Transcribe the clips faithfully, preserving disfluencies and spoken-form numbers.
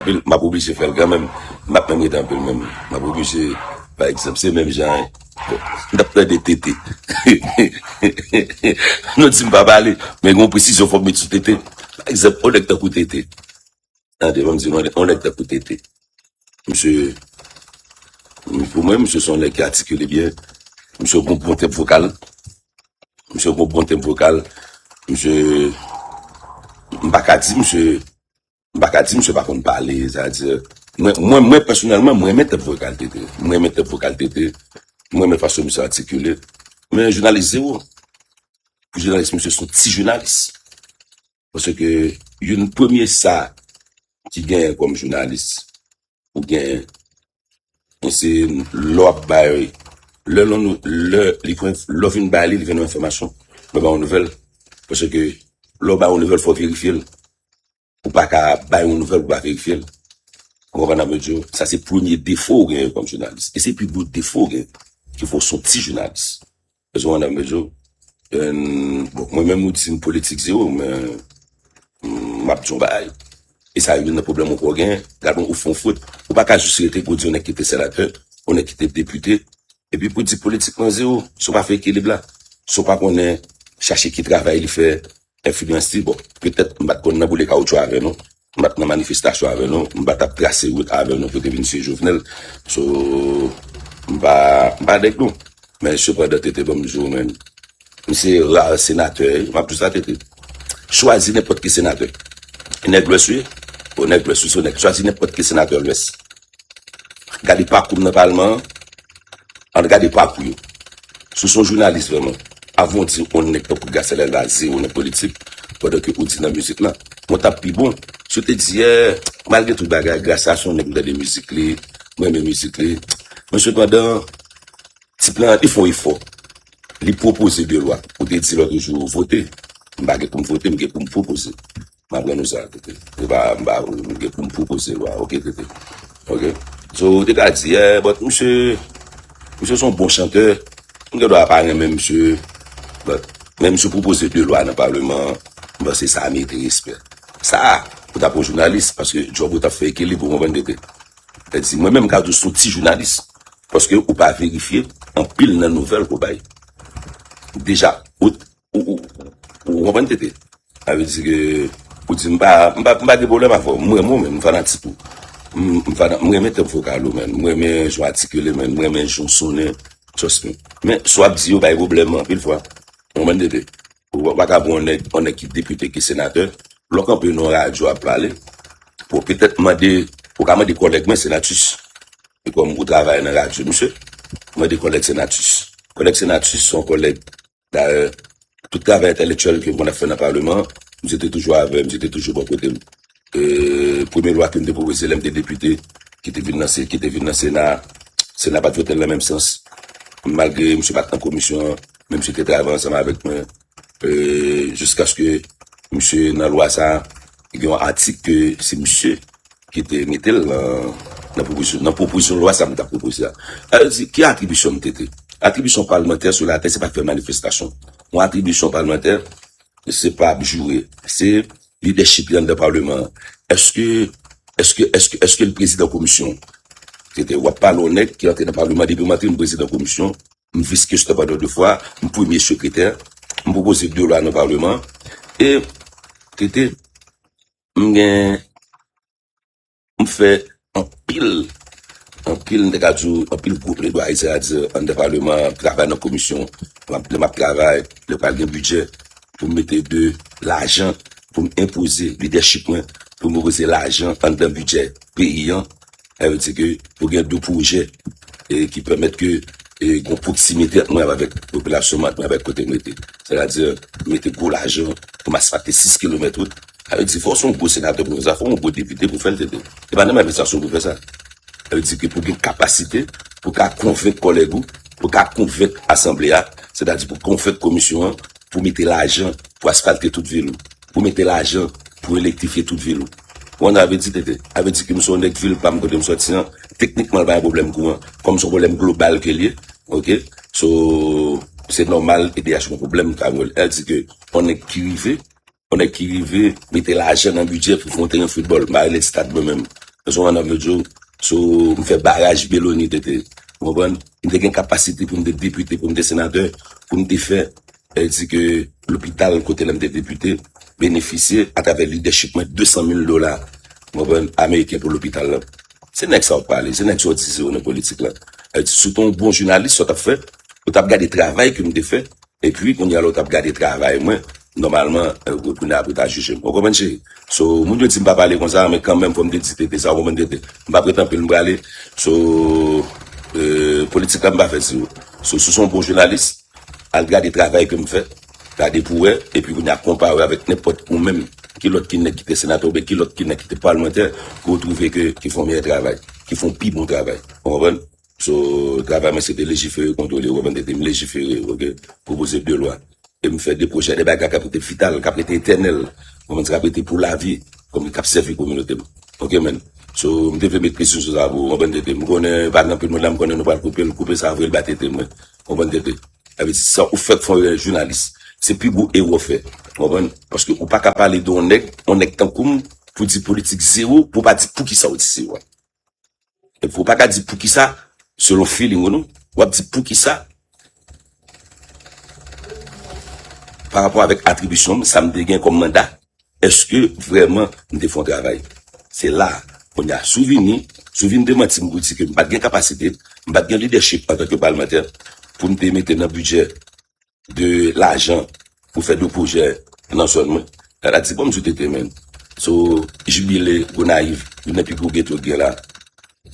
anpil, m ap oblije fè l kanmenm. M ap menm rete anpil menm. M ap oblije, pa egzanp, se menm jan, bon, m t ap tande Tete. Nou di m pa pale, men gen yon presizyon fò m met sou Tete. Pa egzanp, yon nèg tankou Tete. Tande, ban m di nou, yon nèg tankou Tete. Misye, pou mwen, misye se yon nèg ki atikile byen. Misye gen bon tenb vokal. Misye gen bon tenb vokal. Misye, m pa ka di misye, m pa ka di misye pa konn pale, sa di, mwen, mwen, mwen pèsonèlman, mwen renmen tenb vokal Tete. Mwen renmen tenb vokal Tete. Mwen renmen fason misye atikile. Men jounalis zewo. Pou jounalis, misye se yon ti jounalis. Paske youn premye sa ki genyen kòm jounalis, ou genyen, se lè w ap bay, lè, lè, lè li pran, lè w vin bay li, li vin yon enfòmasyon, lè w bay yon nouvèl. Paske lè w bay yon nouvèl, fò w verifye l. Ou pa ka bay yon nouvèl pou w pa verifye l. Ou konprann sa m vle di w? Sa se premye defo w genyen kòm jounalis. E se pi gwo defo w genyen. Ki fè w se yon ti jounalis. Èske w konprann sa m vle di w? Bon, mwen menm ou di m politik zewo, men m ap di yon bagay. E sa youn nan pwoblèm ou ko gen, gade yon ou fè yon fot. Ou pa ka jis rete pou di yon nèg ki te senatè, yon nèg ki te depite, epi pou di politikman zewo, si w pa fè ekilib la, si w pa konnen chache ki travay li fè, enfliyans li, bon, petèt m pa t konn nan boule kawotchou avè nou, m pa t nan manifestasyon avè nou, m pa t ap trase wout avè nou pou te vin sou Jovenel. So, m pa, m pa dèk nou. Men sepandan, Tete, ban m di w, men, m se ra senatè, m ap di sa, Tete. Chwazi nenpòt ki senatè. Nèg Lwès ou ye? Bon, nèg Lwès ou, se yon nèg. Chwazi nenpòt ki senatè Lwès. Gade pakou m nan palman an. Ann gade pakou yo. Si w se yon jounalis vrèman, avan w di yon nèg tankou Gracia Delva zewo nan politik, pandan ke ou di nan mizik la, mwen t ap pi bon si w te di, eh, malgre tout bagay, Gracia se yon nèg m tande mizik li, mwen renmen mizik li. Men sepandan, tip lan, li fè yon efò. Li pwopoze de lwa. Ou te di lòt jou, vote. M pa gen pou m vote, m gen pou m pwopoze. M aprann ou sa, Tete. E pa, m pa, m gen pou m pwopoze lwa, oke, Tete. Oke? So, ou te ka di, eh, but misye, misye se yon bon chantè. M gen dwa pa renmen misye, but, men misye pwopoze de lwa nan palman an, m panse sa merite respè. Sa, ou t ap yon jounalis, paske djòb ou t ap fè ekilib, ou konprann, Tete. Sa di, mwen menm, m ka di w se yon ti jounalis, paske ou pa verifye anpil nan nouvèl ke w bay. Deja, ou, ou, ou, ou konprann, Tete? Sa vle di ke, ou di m pa, m pa, m pa gen pwoblèm avè w. M renmen w, men, m fanatik ou. M, m fana-, m renmen tanp vokal ou, men. M renmen jan w atikile, men. M renmen jan w sonnen. Trust me. Men, sa w ap di yo bay pwoblèm anpil fwa. Ou konprann, Tete? Ou pa ka pran yon nèg, yon nèg ki depite, ki senatè. Lè w kanpe nan yon radyo ap pale, pou petèt mande, ou ka mande kòlèg mwen, Senatus. E kòm ou travay nan radyo, misye, mande kòlèg Senatus. Kòlèg Senatus se yon kòlèg, dayè, tout travay entèlektyèl ke m konn ap fè nan palman an, misye te toujou avè m, misye te toujou bò kote m. E, premye lwa ke m te pwopoze lè m te depite, ki te vin nan Se-, ki te vin nan Sena, Sena pa t vote l nan menm sans. Malgre misye pa t nan komisyon an, men misye te travay ansanm avèk mwen. E, jiskaske misye nan lwa sa, gen yon atik ke se misye ki te mete l nan, nan pwopozisyon, nan pwopozisyon lwa sa m t ap pwopoze a. Sa vle di, ki atribisyon m te te? Atribisyon palmantè sou latè, se pa fè manifestasyon. Yon atribisyon palmantè, se pa ap joure. Se lidèchip li anndan palman an. Èske, èske, èske, èske l prezidan komisyon? Tete, w ap pale yon nèg ki antre nan palman, depi m antre, m prezidan komisyon, m vis kestyon pandan de fwa, m premye sekretè, m pwopoze de lwa nan palman an. E, Tete, m gen, m fè anpil, anpil, m te ka di w, anpil gwo pledwaye, sètadi anndan palman an, travay nan komisyon, lè m ap, lè m ap travay, lè pral gen bidjè, pou m mete de lajan, pou m enpoze lidèchip mwen, pou m enpoze lajan anndan bidjè peyi an, sa vle di ke pou gen de pwojè, e, ki pèmèt ke, e, gen pwoksimite ant mwen avèk popilasyon mwen, ant mwen avèk kote m rete. Sètadi, mete gwo lajan pou m asfalte sis kilomèt wout. Sa vle di, fò w se yon gwo senatè pou fè sa, fò w yon gwo depite pou fè l, Tete. E pa nan manifestasyon pou fè sa. Sa vle di ke pou gen kapasite, pou ka konvenk kòlèg ou, pou ka konvenk asanble a, sètadi pou konvenk komisyon an, pou mete lajan, pou asfalte tout vil ou, pou mete lajan, pou elektrifye tout vil ou. Ou konn sa vle di, Tete? Sa vle di ke m se yon nèg vil pa m kote m sòti an, teknikman, l pa yon pwoblèm kouran, kòm se yon pwoblèm global ke l ye, oke? So, se nòmal, E D H gen pwoblèm, K M L di ke yon nèg ki rive, yon nèg ki rive mete lajan nan bidjè pou fè yon teren foutbòl. M pa rele l stad mwen menm. Paske w konprann m ap di w, so, m fè baraj Beloni, Tete. Ou konprann? M te gen kapasite pou m te depite, pou m te senatè, pou m te fè, e di ke lopital kote lè m te depite, benefisye atravè lidèchip mwen de san mil dola, ou konprann, ameriken pou lopital la. Se nèg sa w ap pale, se nèg sa w di zewo nan politik la. E di, si w te yon bon jounalis, sa w t ap fè, ou t ap gade travay ke m te fè, epi kounye a lè w t ap gade travay mwen, nòmalman, e, kounye a pou w ta jije m. Ou konprann, cheri? So, moun yo di m pa pale konsa, men kanmenm fò m te di Tete sa, ou konprann, Tete? M p ap ret anpil, m prale. So, e, politik la, m pa fè sou. So, si w se yon bon jounalis, al gade travay ke m fè, gade pou wè, epi kounye a konpare avèk nenpòt ou menm, ki lòt ki nèg ki te senatè oubyen ki lòt ki nèg ki te palmantè, ke w twouve ke, ki fè yon meyè travay, ki fè yon pi bon travay. Ou konprann? So, travay mwen se te lejifere, kontwole, ou konprann, te, te m lejifere, oke, pwopoze de lwa. E m fè de pwojè, de bagay k ap rete vital, k ap rete etènèl, ou konprann, k ap rete pou lavi, kòm k ap sèvi kominote m. Oke, men. So, m te vle met presyon sou sa pou ou, ou konprann, Tete. M konnen, pa gen anpil moun la, m konnen nou pral koupe l, koupe sa, voye l ba Tete mwen. Ou konprann, Tete? Sa vle di, sa ou fè k fè yon jounalis. Se pi gwo erè w fè. Ou konprann? Paske ou pa ka pale de yon nèg, yon nèg tankou m, pou di politik zewo, pou w pa di poukisa w di zewo. Epi w pa ka di poukisa, selon feeling ou non. W ap di poukisa, pa rapò avèk atribisyon m, sa m te gen kòm manda, èske vrèman m te fè yon travay? Se la, kounye a, si w vini, si w vin demanti m pou di ke m pa t gen kapasite, m pa t gen lidèchip antanke palmantè, pou m te mete nan bidjè de lajan pou fè de pwojè nan zòn mwen. Gad a ti bòm sou Tete, men. So, Jibile, Gonayiv, youn nan pi gwo geto k gen la.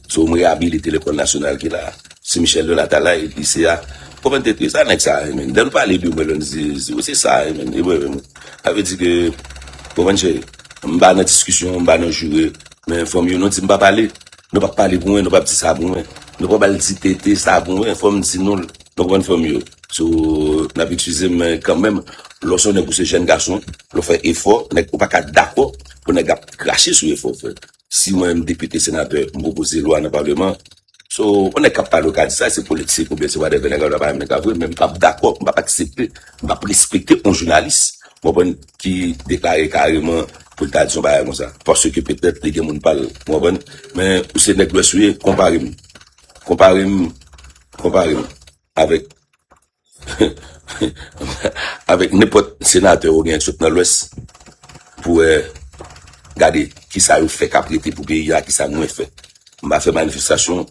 So, mwen reyabilite lekòl nasyonal ki la. Sen Michel de Latalay, lise a. Konprann Tete, sa nèg sa a ye, men. Lè nou pale de mwen, lè nou di, di, se sa a ye, men. E mwen, men. Sa vle di ke, konprann, cheri, m pa nan diskisyon, m pa nan joure, men fanm yo, nou di m pa pale. Nou p ap pale pou mwen, nou p ap di sa pou mwen. Nou p ap al di Tete sa pou mwen, fò m di nou l. Nou konprann fanm yo. So, n ap eskize m, men kanmenm, lè w se yon nèg ou se jèn gason, lè w fè efò, nèg ou pa ka dakò pou nèg ap krache sou efò w fè. Si mwen menm depite, senatè, m pwopoze lwa nan palman, so, yon nèg k ap pale ou ka di sa, se politik oubyen se whatever, nèg la pa renmen nèg la vre, men m p ap dakò, m p ap aksepte, m p ap respekte yon jounalis, w konprann, ki deklare kareman pou l ta di yon bagay konsa. Paske petèt li gen moun pa l, w konprann? Men ou se nèg Lwès ou ye, konpare m. Konpare m, konpare m avèk avèk nenpòt senatè oubyen k sot nan Lwès pou wè, gade kisa yo fè k ap rete pou peyi a, kisa mwen fè. M pa fè manifestasyon,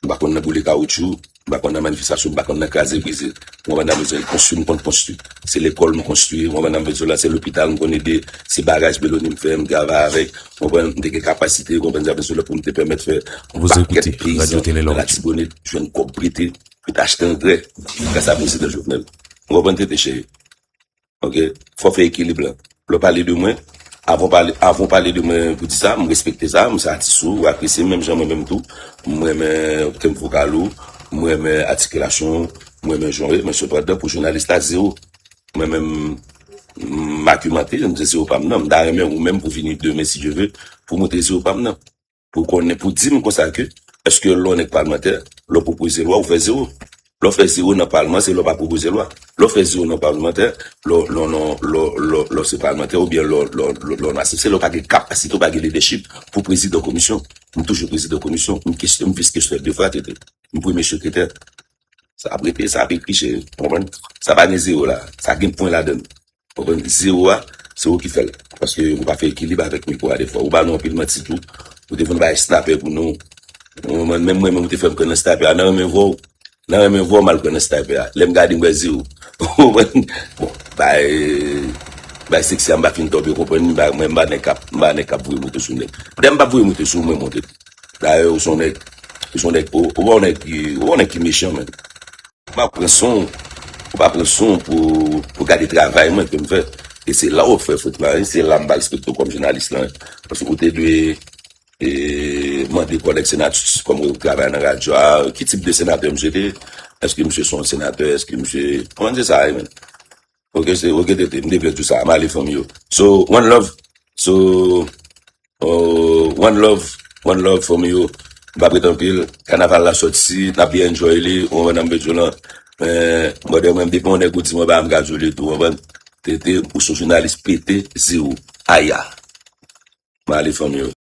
m pa konn nan boule kawotchou, m pa konn nan manifestasyon, m pa konn nan kraze brize. Ou konprann sa m vle di w, konstwi m konn konstwi. Se lekòl m konstwi, ou konprann sa m vle di w la, se lopital m konn ede, se baraj Beloni m fè, m travay avèk, ou konprann, m te gen kapasite, ou konprann sa m vle di w la, pou m te pèmèt fè yon pakèt peyizan nan Latibonit jwenn kòb prete, pou te achte angrè, gras a prezidan Jovenel. Ou konprann, Tete cheri? Oke? Fò fè ekilib la. Lè w pale de mwen, avan w pale, avan w pale de mwen pou di sa, m respekte sa, m se atis ou, ou apresye m, menm jan mwen menm tou. M renmen tenb vokal ou, m renmen atikilasyon w, m renmen jan w ye, men sepandan, pou jounalis la, zewo. Mwen menm, m akimante, m di zewo pa m nan. M ta renmen ou menm pou vini demen, si Dye ve, pou montre zewo pa m nan. Pou konnen, pou di m konsa ke, èske lè w nèg palmantè, lè w pwopoze lwa, ou fè zewo? Lè w fè zewo nan palman, se lè w pa pwopoze lwa. Lè w fè zewo nan palmantè, lè w, lè w, lè w, lè w, lè w, lè w se palmantè oubyen lè w, lè w, lè w, lè w nan asepte, se lè w pa gen kapasite, ou pa gen lidèchip pou prezidan komisyon. M toujou prezidan komisyon, m kesyon, m vis kestyon de fwa, Tete. M premye sekretè. Sa ap rete, sa ap ekri, cheri. Ou konprann? Sa pa gen zewo la. Sa gen pwen ladan l. Ou konprann? Zewo a, se ou ki fè l. Paske ou pa fè ekilib avèk mikwo a defwa. Ou ba nou anpil manti tou. Ou te vin bay snapè pou nou. Ou konprann? Menm mwen, menm ou te fè m pran nan snapè a. Nan renmen vwa w. Nan renmen vwa w, m al pran nan snapè a. Lè m gade, m wè zewo. Ou konprann? Bon, bay, bay seksi a, m pa fin tonbe, ou konprann? M pa, mwen, m pa nèg k ap, m pa nèg k ap voye moute sou nèg. Dayè, m p ap voye moute sou ou, mwen monte. Dayè, ou se yon nèg, ou se yon nèg, ou, ou pa yon nèg ki, ou pa yon nèg ki mechan, menm. Ou pa pran son, ou pa pran son pou, pou gade travay mwen ke m fè. E se la w ap fè fot la, wi. Se la m pa respekte w kòm jounalis la, wi. Paske ou te dwe, e, mande kòlèg senatè kòm yo travay nan radyo a, ki tip de senatè misye te ye? Èske misye se yon senatè? Èske misye, kòman se sa, wi, menm? Oke, se, oke, Tete, m te vle di w sa, m ale fanmi yo. So, one love. So, Oh, one love, one love fanmi yo. M pa prete anpil. Kanaval la sòti, n ap byen enjoy li, ou konprann sa m vle di w lan. Men, brother, mwen, depi yon nèg ou di mwen bagay, m ka di w li tou, ou konprann? Tete, ou se yon jounalis pete, zewo. Aya. M ale fanmi yo.